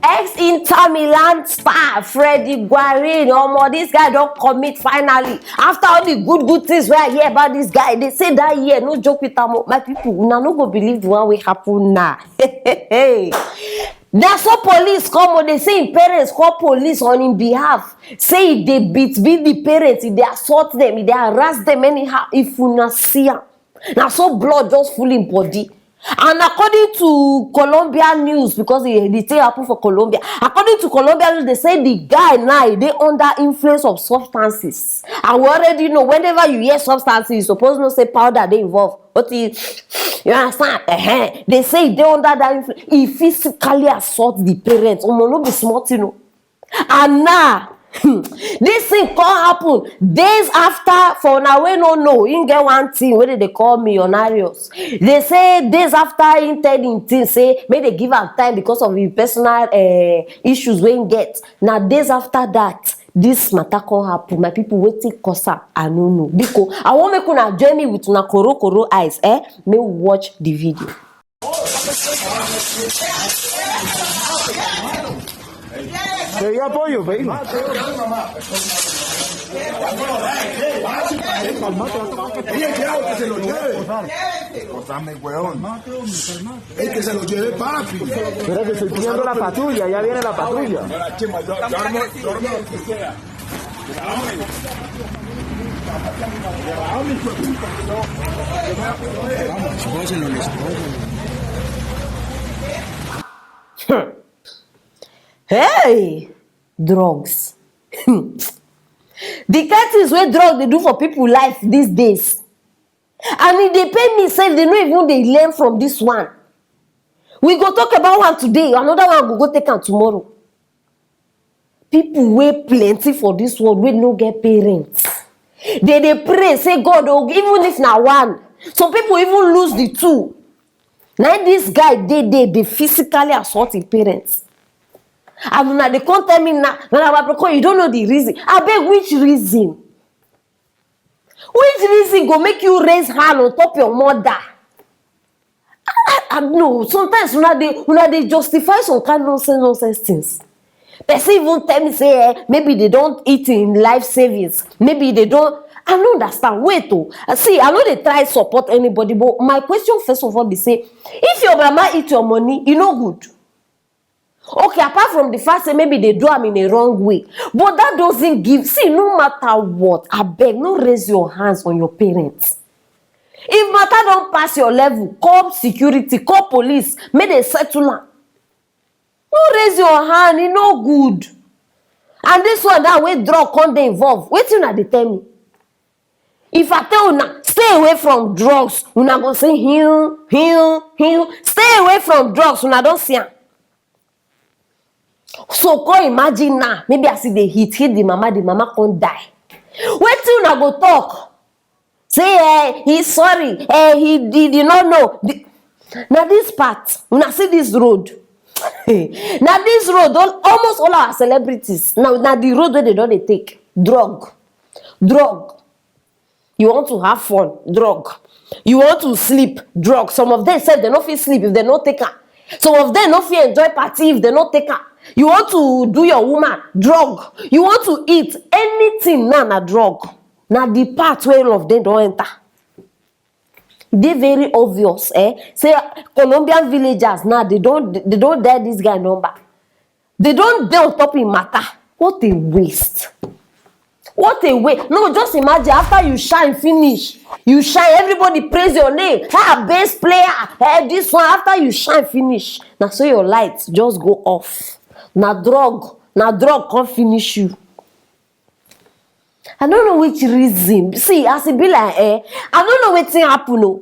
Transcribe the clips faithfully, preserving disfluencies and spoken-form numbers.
Ex Inter Milan star Freddie Guarin, omo, this guy don commit finally. After all the good good things wey I hear about this guy, they say that year no joke with am o. My people, una no go believe the one wey happen now. Na so police come o, they say im parents call police on im behalf, say e dey beat beat the parents, e dey assault them, e dey harass them anyhow. If una see am, na so blood just full im body. And according to Colombia news, because the, the thing happen for Colombia, according to Colombia news, they say the guy now e dey under influence of substances. And we already know, whenever you hear substances, you suppose know say powder dey involved. But e, you understand? Ehen. They say e dey under that influence. E physically assault the parents. Omo, no be small thing o. And now, this thing come happen days after. For una wey no know, him get one thing wey dem dey call millionarios. They say days after him tell him thing say make they give am time because of him personal, eh, issues wey him get. Na days after that, this matter come happen. My people, wetin cause am, I no know. Biko, I wan make una join me with una koro koro eyes, eh? Make we watch the video. Te di apoyo, ven. Ella quiere que se lo lleve. Escúchame, weón. Es que se lo lleve, papi. Espérate, estoy pidiendo la patrulla, ya viene la patrulla. Hey, drugs. The kind things wey drug dey do for people life these days, and e dey pain me sef. They no even dey learn from this one. We go talk about one today, another one go go take am tomorrow. People wey plenty for this world wey no get parents, they dey pray say God o, even if na one. Some people even lose the two. Na this guy dey dey dey physically assault him parents. And una dey come tell me na na na Babacom, you don't know the reason. Abeg, which reason? Which reason go make you raise hand on top your mother? I, I, I no. Sometimes una dey una dey justify some kind nonsense nonsense things. Person even tell me say, eh, maybe they don't eat in life savings. Maybe they don't. I no understand. Wait o. See, I no dey try support anybody, but my question first of all be say, if your mama eat your money, e no good. Okay, apart from the fact say maybe they do am in a wrong way, but that doesn't give, see, no matter what, abeg, no raise your hands on your parents. If matter don pass your level, call security, call police, make they settle am. No raise your hand, e no good. And this one, that way drug come dey involved, wetin una dey tell me? If I tell una stay away from drugs, una go say, "Hill, hill, hill." Stay away from drugs, una don see am. So come imagine now, maybe as e dey hit hit the mama, the mama come die. Wetin una go talk? Say, eh, he's sorry, eh, he did, he no know. The, na this part, una see this road. Na this road, all, almost all our celebrities, na na the road wey they don dey take. Drug, drug. You want to have fun, drug. You want to sleep, drug. Some of them sef, they no fit sleep if they no take am. Some of them no fit enjoy party if they no take am. You want to do your woman, drug. You want to eat anything now, na drug. Na the part where all of them don enter. E dey very obvious, eh? Say Colombian villagers now, they don't they don't dare this guy number. They don't dare on top him matter. What a waste. What a waste. No, just imagine, after you shine finish, you shine, everybody praise your name. Ah, best player. Eh, this one, after you shine finish, now so your lights just go off. Now drug, now drug can't finish you. I don't know which reason. See, as e be like, eh, I don't know wetin happen o.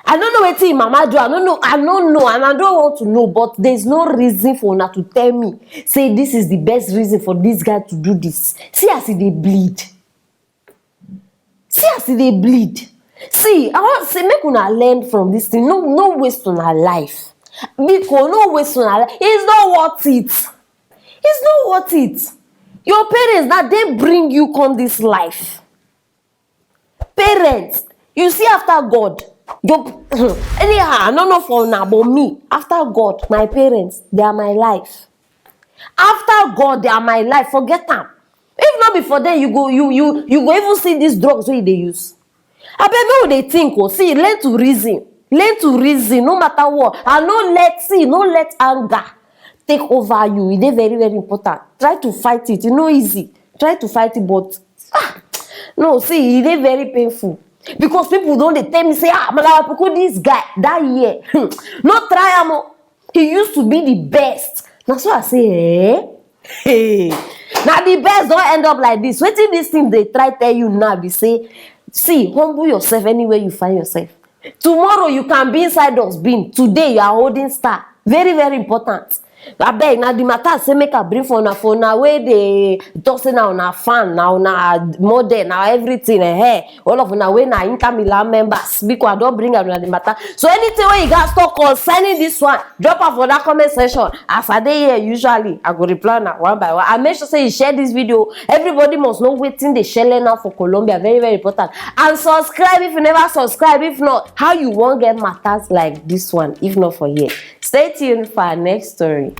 I don't know wetin im mama do. I don't know. I don't know, and I don't want to know. But there's no reason for una to tell me say this is the best reason for this guy to do this. See as e dey bleed. See as e dey bleed. See, I want say make una learn from this thing. No, no waste una life. Biko, no waste una life. It's not worth it. It's not worth it. Your parents, na dem bring you come this life. Parents, you see, after God, your anyhow, I no know for una, but me, after God, my parents, they are my life. After God, they are my life. Forget am. If not be for them, you go, you you you go even see these drugs wey you dey use. Abeg, make we dey think o. See, learn to reason. Learn to reason, no matter what. And no let, see, no let anger take over you. E dey very, very important. Try to fight it. E no easy. Try to fight it, but ah, no, see, e dey very painful. Because people don dey tell me say, "Ah, Madam Apuku, this guy, that year, hmm, no try am o. He used to be the best." Na so I say, "Eh?" Hey. Na the best don end up like this. Wetin this thing dey try tell you now be say, see, humble yourself anywhere you find yourself. Tomorrow you can be inside dustbin. Today you are holding star. Very, very important. Abeg, na the matter say make I bring for una, for una wey dey talk say na una fan, na una model, na everything, eh, eh. All of una wey na Inter Milan members, because I don bring una the matter. So anything wey you guys talk concerning this one, drop am for that comment section. As I dey here, usually, I go reply una one by one. I make sure say you share this video. Everybody must know wetin dey shele now for Colombia. Very, very important. And subscribe if you never subscribe. If not, how you wan get matters like this one if not for here? Stay tuned for our next story.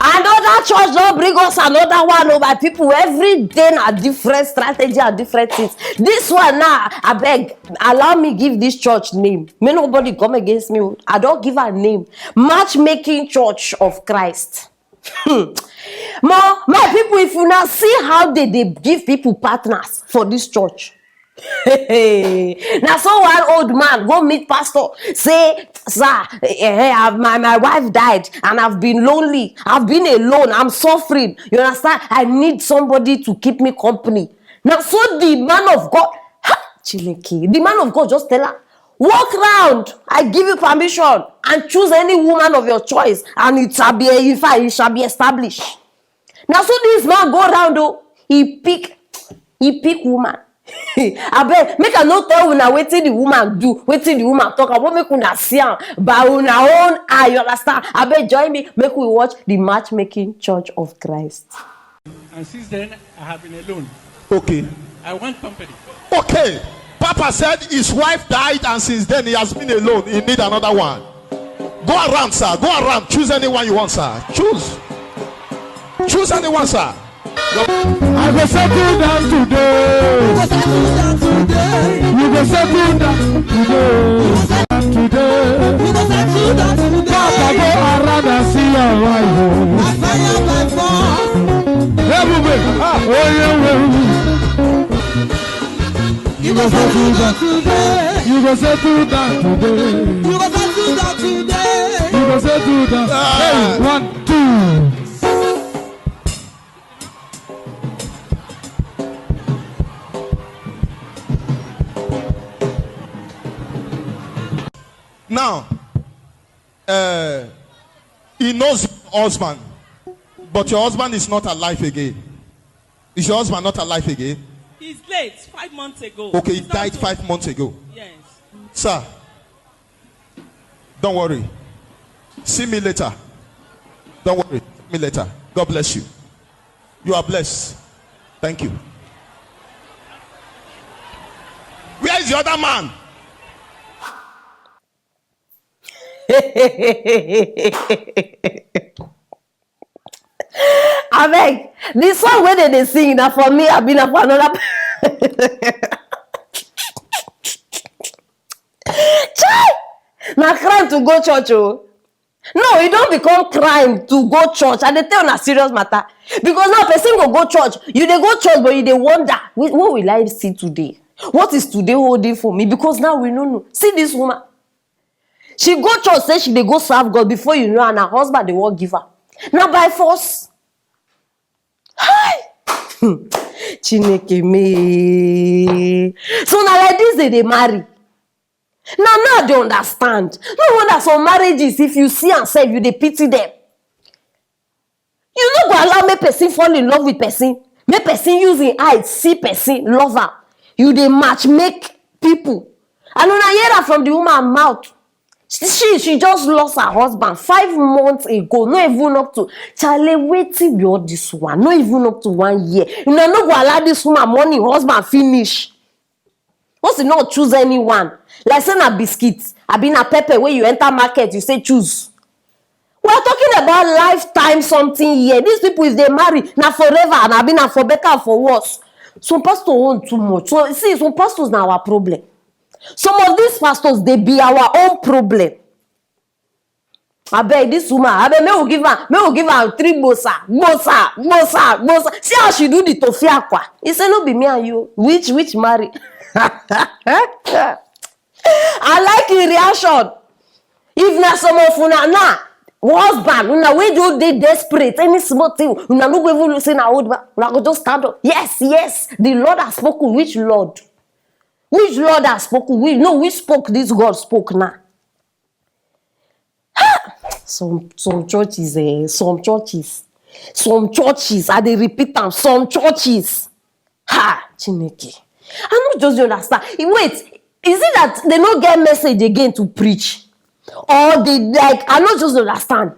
Another church don bring us another one o, my people. Every day na different strategy and different things. This one now, abeg, allow me give this church name. May nobody come against me o. I don give her name. Matchmaking Church of Christ. Hmm. My, my people, if una see how they dey give people partners for this church, na so one old man go meet pastor, say, "Sir, eh, eh, I've, my, my wife died and I've been lonely. I've been alone. I'm suffering. You understand? I need somebody to keep me company." Na so the man of God, ha, Chineke, the man of God just tell her, "Walk round. I give you permission and choose any woman of your choice, and it shall be, in fact, it shall be established." Na so this man go round o, he pick, he pick woman. Abeg, make I no tell una wetin the woman do, wetin the woman talk, I wan make una see am by una own eye, you understand? Abeg, join me, make we watch the Matchmaking Church of Christ. And since then, I have been alone. Okay. I want company. Okay. Papa said his wife died and since then he has been alone. He need another one. Go around, sir. Go around. Choose anyone you want, sir. Choose. Choose anyone, sir. I go settle down today. You go settle down today. Today. Papa, go around and see your wife o. Ebube, ah, onye nwe m. You go settle down today. You go settle down today. You go settle down today. You go settle down. Ah. Hey, one, two. Now, uh, he knows your husband, but your husband is not alive again. Is your husband not alive again? He's late, five months ago. Okay, he died five months ago. Yes. Sir, don't worry. See me later. Don't worry. See me later. God bless you. You are blessed. Thank you. Where is the other man? Abeg, the song wey dem dey sing na for me, abi na for another? Chai! Na crime to go church o. No, e don become crime to go church. I dey tell una serious matter. Because now person go go church, you dey go church, but you dey wonder, "Wait, what will I see today? What is today holding for me?" Because now we no know. See this woman. She go church, say she dey go serve God. Before you know, and her husband dey wan give her. Na by force. Hi! Chineke me. So na like this dem dey marry. Now, now I dey understand. No wonder some marriages, if you see am sef, you dey pity them. You no go allow make person fall in love with person, make person use him eye see person, love am. You dey match make people. And una hear am from the woman mouth. She, she, she just lost her husband five months ago. No even up to, chale, wetin be all this one? No even up to one year. Una no go allow this woman mourn him husband finish. Once you no choose anyone, like say na biscuit, abi na pepper wey you enter market, you say choose. We are talking about lifetime something here. These people, if they marry, na forever, and I mean, na for better and for worse. Some pastor want too much. So, see, some pastors na our problem. Some of these pastors, they be our own problem. Abeg, this woman, abeg, make we give am, make we give am three gbosa, gbosa, gbosa, gbosa. See how she do the tofi akwa. He say, "No be me and you. Which, which marry?" I like him reaction. If na some of una now, husband, una wey just dey desperate, any small thing, una no go even say na old man, una go just stand up. "Yes, yes, the Lord has spoken." Which Lord? Which Lord has spoken? Which, no, which spoke this God spoke now? Some, some churches, eh, some churches, some churches, I dey repeat am, some churches. Ha, Chineke. I no just dey understand. Eh, wait, is it that they no get message again to preach? Or they, like, I no just understand.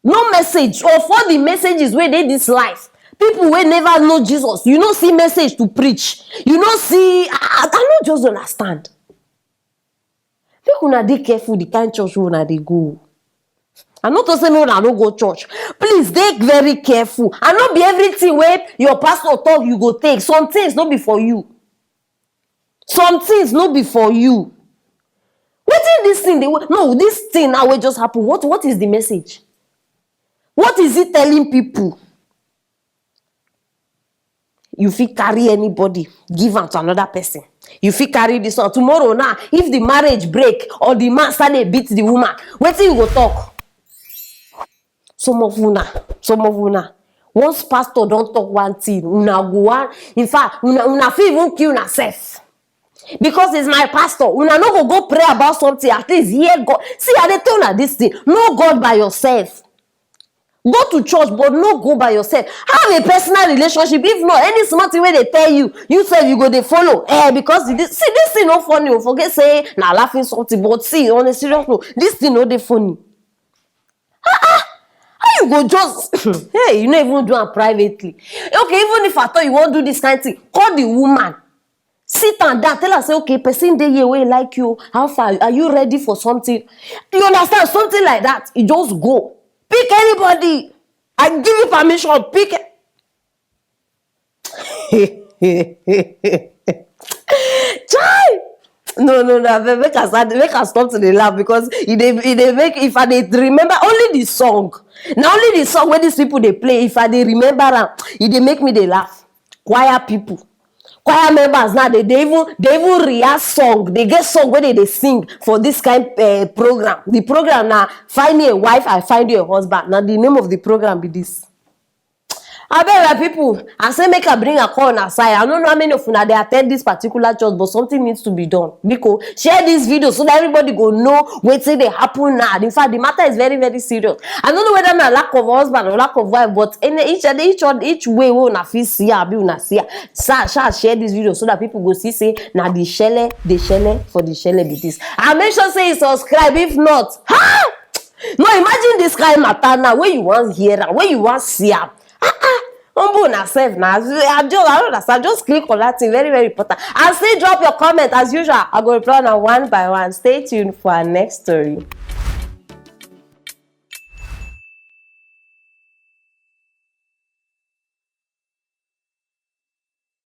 No message, or for the messages wey dey this life, people wey never know Jesus, you no see message to preach. You no see, I, I, I no just understand. Make una dey careful the kind church wey una dey go. I no talk say make una no go church. Please dey very careful. And no be everything wey your pastor talk you go take. Some things no be for you. Some things no be for you. Wetin this thing dey, no, this thing now wey just happen, what, what is the message? What is it telling people? You fit carry anybody, give am to another person. You fit carry this one. Tomorrow now, if the marriage break or the man start dey beat the woman, wetin you go talk? Some of una, some of una, once pastor don talk one thing, una go one, in fact, una, una fit even kill una sef. Because it's my pastor, una no go go pray about something, at least hear God. See, I dey tell una this thing, know God by yourself. Go to church, but no go by yourself. Have a personal relationship. If not, any small thing wey dey tell you, you sef you go dey follow. Eh, because this, see, this thing no funny. Oh, forget say na laughing something, but see, on a serious note, this thing no dey funny. Ah, ah, how you go just, hey, you no even do am privately. Okay, even if at all you wan do this kind thing, call the woman. Sit am down, tell am say, "Okay, person dey here wey like you. How far? Are you ready for something?" You understand? Something like that. You just go. Pick anybody. I give you permission. Pick. Chai! No, no, no, abeg, make I start, make I stop to dey laugh, because e dey, e dey make, if I dey remember only the song, na only the song wey these people dey play, if I dey remember am, e dey make me dey laugh. Choir people, choir members now, they dey even, they even rehearse song. They get song wey they dey sing for this kind, eh, program. The program na "Find Me a Wife, I Find You a Husband." Na the name of the program be this. Abeg, my people, I say make I bring a call on our side. I no know how many of una dey attend this particular church, but something needs to be done. Biko, share this video so that everybody go know wetin dey happen now. In fact, the matter is very, very serious. I no know whether na lack of husband or lack of wife, but in each, each, each way wey una fit see am, abi una see am, sha, sha, share this video so that people go see say na the shele, the shele for the shele be this. And make sure say you subscribe. If not, ha! No, imagine this kind matter now, wey you wan hear am, wey you wan see am. Ah, ah, humble una sef na. As you, I just, I don't understand. Just click on that thing, very, very important. And still drop your comment as usual. I go reply una one by one. Stay tuned for our next story.